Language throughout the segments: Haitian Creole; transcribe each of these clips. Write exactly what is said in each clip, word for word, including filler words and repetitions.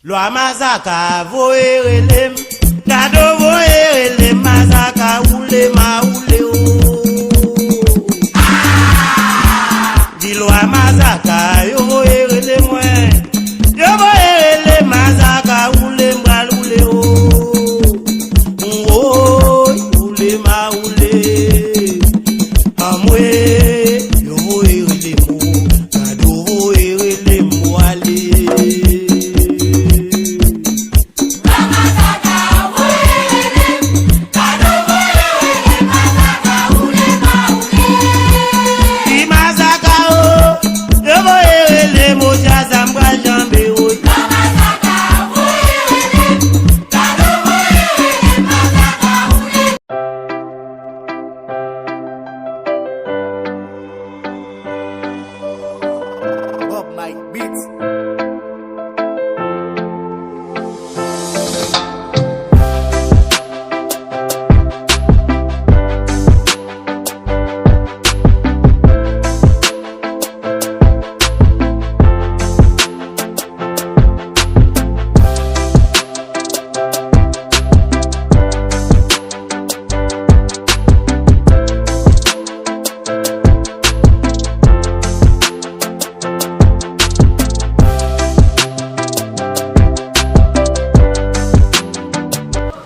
Lwa Mazaka voye rele m, Dado voye rele m, Mazaka woule m a woule o. Di Lwa Mazaka yo voye rele mwen, yo voye rele m, Mazaka woule m pral woule o. Woy, woule m a woule. Anmwe, yo voye rele m o, Dado voye rele m o ale. Di Mazaka o, yo voye rele m o, djaz la m pral janbe o. Bob Mike Beats.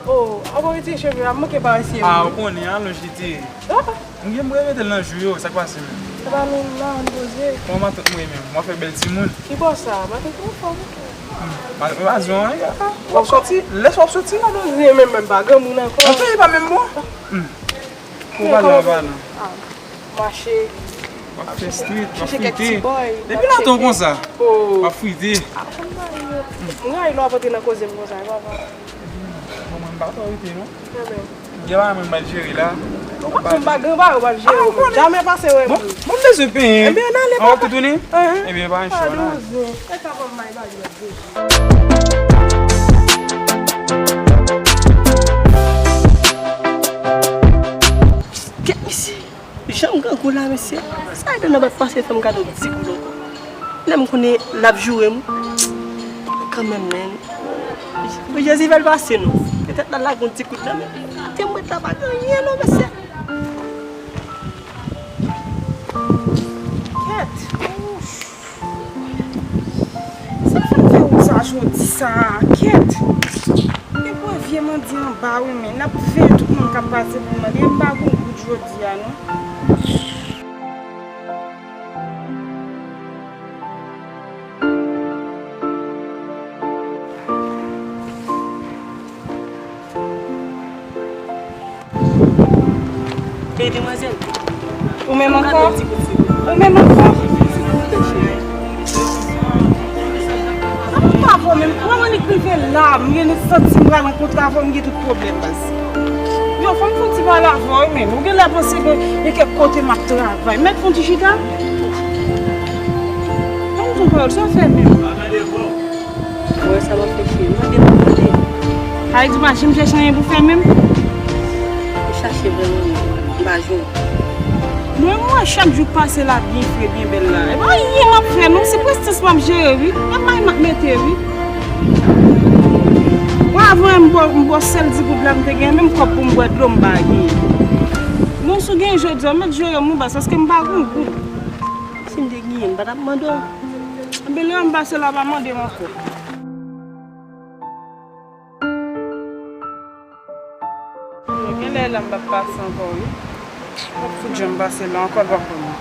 Oh, ankò retire cheve a, m manke parese. Ah, ou konnen, alonj li te ye. Ah. M gen m revete l nan jou yo, sa k pase menm? Se pa menm la, ann poze. Kòman matant mwen menm? W ap fè bèl timoun. Ki bò sa? Matant mwen anfòm. Hmm. Ma-, matant mwen anyen. W ap soti? Lè w ap soti la, nou di menm, menm pa granmoun ankò. Anfen, li pa menm bon. Hmm. Ou pa la, pa la. Ah, mache. W ap fè street, w ap frite. Depi lontan w konsa. Oh. W ap frite. Ah, m rayi lè w ap antre nan koze m konsa, papa. Bon, mwen, m pa otorite, non. Gen bagay mwen m pral jere la. Ou pa konn pa gen bagay ou pral jere ou menm. Jamè pase wè moun. Bon, m bezwen penyen. Ebyen, n ale, papa. An w ap tou tounen? Ebyen, pa gen chwa, n ale. Sa bon, m bay bagay la. Kèt misye. Jan m grangou la, mesye. Sa e nan bat pase fè m gade w di goud ankò. Lè m konnen l ap joure m. Kanmenm, men. Pou Jezi fè l pase, non. Petèt l al lage yon ti goud nan men. Te m ret la pa gen anyen, non, mesye. Kèt. Sa fè m fè wout sa jodi sa a, kèt. Gen pwen vye mandi anba wi, men n ap veye tout moun k ap pase pou mande, m pa gon goud jodi a, non. Ey, demwazèl. Ou menm ankò? Ou menm ankò? Sa pa avè w menm. Kòman li k rive la? M gen santi m pral rankontre avè w, m gen tout pwoblèm, baz. Yo, fò m fè yon ti pale avè w, wi, menm. Ou genlè panse gen, gen kèk kote m ap travay. Mèt fè yon ti chita? Ban m di w pawòl, sa w fè menm? Mwen sa m ap fè cheri, mande m pou mande. Sa vle di ou pa janm chèche anyen pou fè menm? M chache vrèman, m pa jwenn. Mwen, m wè chak jou k pase la byen fre, byen bèl la. E pa anyen m ap fè non, se prestans m ap jere wi. E may m ap mete wi. Mwen avan m bò, m bò sèl di goud la m te gen, menm kòb pou m bwè dlo m pa gen. Bon, si w gen jodi a, mèt jere m wi baz, paske m pa gen goud. Si m te genyen, m pa t ap mande w. Ebyen, lè m pase la, pa mande m ankò. Genlè la m p ap pase ankò, wi. M p ap fout janm pase la ankò, l pa konnen.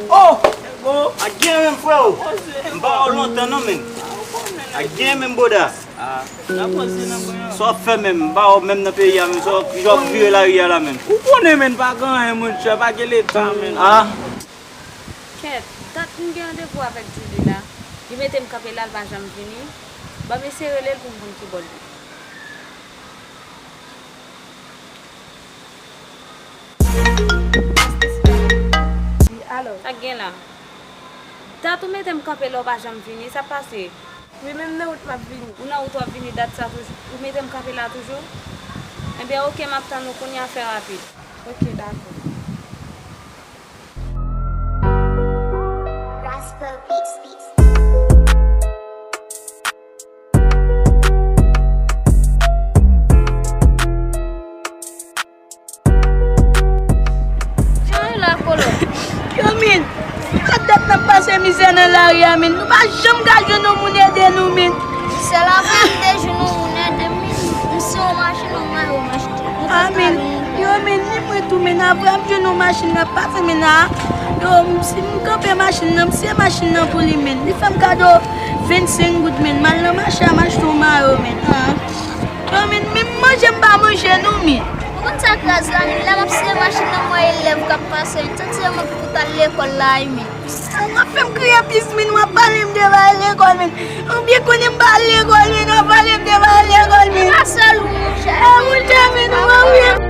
Oh! Ak gen menm, freo. M pa wè w lontan non, menm. Ak gen menm, boda. Sa w ap fè menm? M pa wè w menm nan peyi a menm. Sa w, jan w ap vire lari a la menm. Ou konnen, menm, pa gen anyen, monchè, pa gen leta, menm. Ah. Kèt, dat m gen randevou avèk Djouly la. Li mete m kanpe la, l pa janm vini. Ban m eseye rele l pou m konn ki bò l ye. Alo. Sa k gen la? Dat ou mete m kanpe la, ou pa janm vini, sa k pase? Wi, menm nan wout m ap vini. Ou nan wout w ap vini dat sa toujou? Ou mete m kanpe la toujou? Ben, oke, m ap tann ou kounye a, fè rapid. Oke, dakò. Jan la, Kolo. Yo, min, pa dat n ap pase mizè nan lari a, min. Nou pa janm ka jwenn yon moun ede nou, min. Se la vre, m te jwenn yon moun ede m, min. M se yon machin, yon mayo, m achte. Amen. Yo, men, ni mwen tou, men, apre m jwenn yon machin nan pase, men, a, yo, m, si m kanpe machin nan, m siye machin nan pou li, men. Li fè m kado vennsenk goud, men. M al nan mache a, m achte yon mayo, men. A. Yo, men, menm manje m pa manje, non, men. Ou konn sa k raz la, men, lè m ap siye machin nan, m wè elèv k ap pase, m santi se mwen ki pou t al lekòl la, wi, men. Sa w ap fè m kriye plis, men, w ap pale m de bagay lekòl, men. Ou byen konnen m pa al lekòl, men, w ap pale m de bagay lekòl, men. E pa sèl ou, monchè. E, monchè, men, ou wè, wi.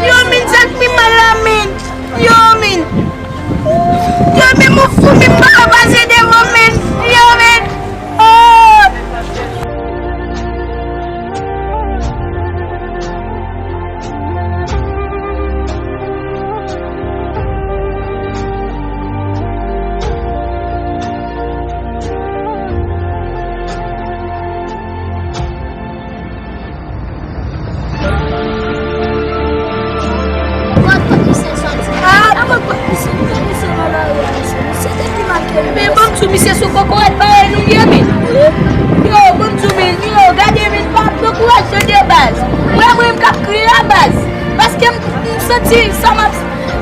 Yo, min, sa k pi mal la, min. Yo, min. Yo, min, mwen fou, min, m pa ka pase devan, min. Yo, min. Oh! Kot, kot misye soti? Ah, kot, kot misye, misye nan lari a, misye. Misye te pi mal ke nou. Men bon, m di w, misye sou kokorat parèy nou ye, men. Yo, bon, m di w, men, yo, gade, men, pa pran kouraj yo de baz. Mwen, mwen, m k ap kriye a baz. Paske m, m santi sa m ap,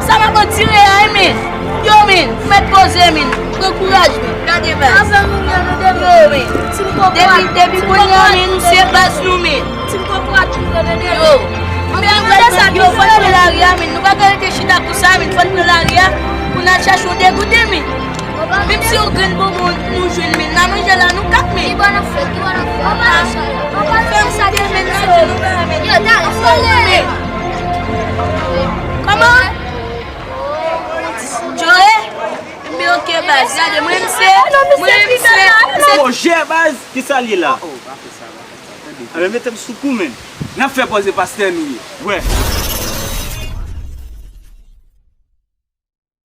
sa m ap andire a, men. Yo, men, mèt poze, men. Pran kouraj, men. Gade baz. Yo, men. Depi, depi kounye a, men, se baz nou, men. Yo, men, yo, fò n pran lari a, men. Nou pa ka rete chita konsa, men. Fò n pran lari a pou n al chache yon degoute, men. Menm si yon grenn bonbon nou jwenn, men, n a manje la, nou kat, men. Ki bò n ap fè? Ki bò n ap fè? Fè m kite, men, n a di nou pa, men. Yo, talè, talè. Kòman? Joe? Men oke, baz, gade, mwen, m se, mwen, m se, m se pwojè, baz, ki sa l ye la? Anben, mete m sou kou, men. N ap fè pòz e pastè nou ye. Wè.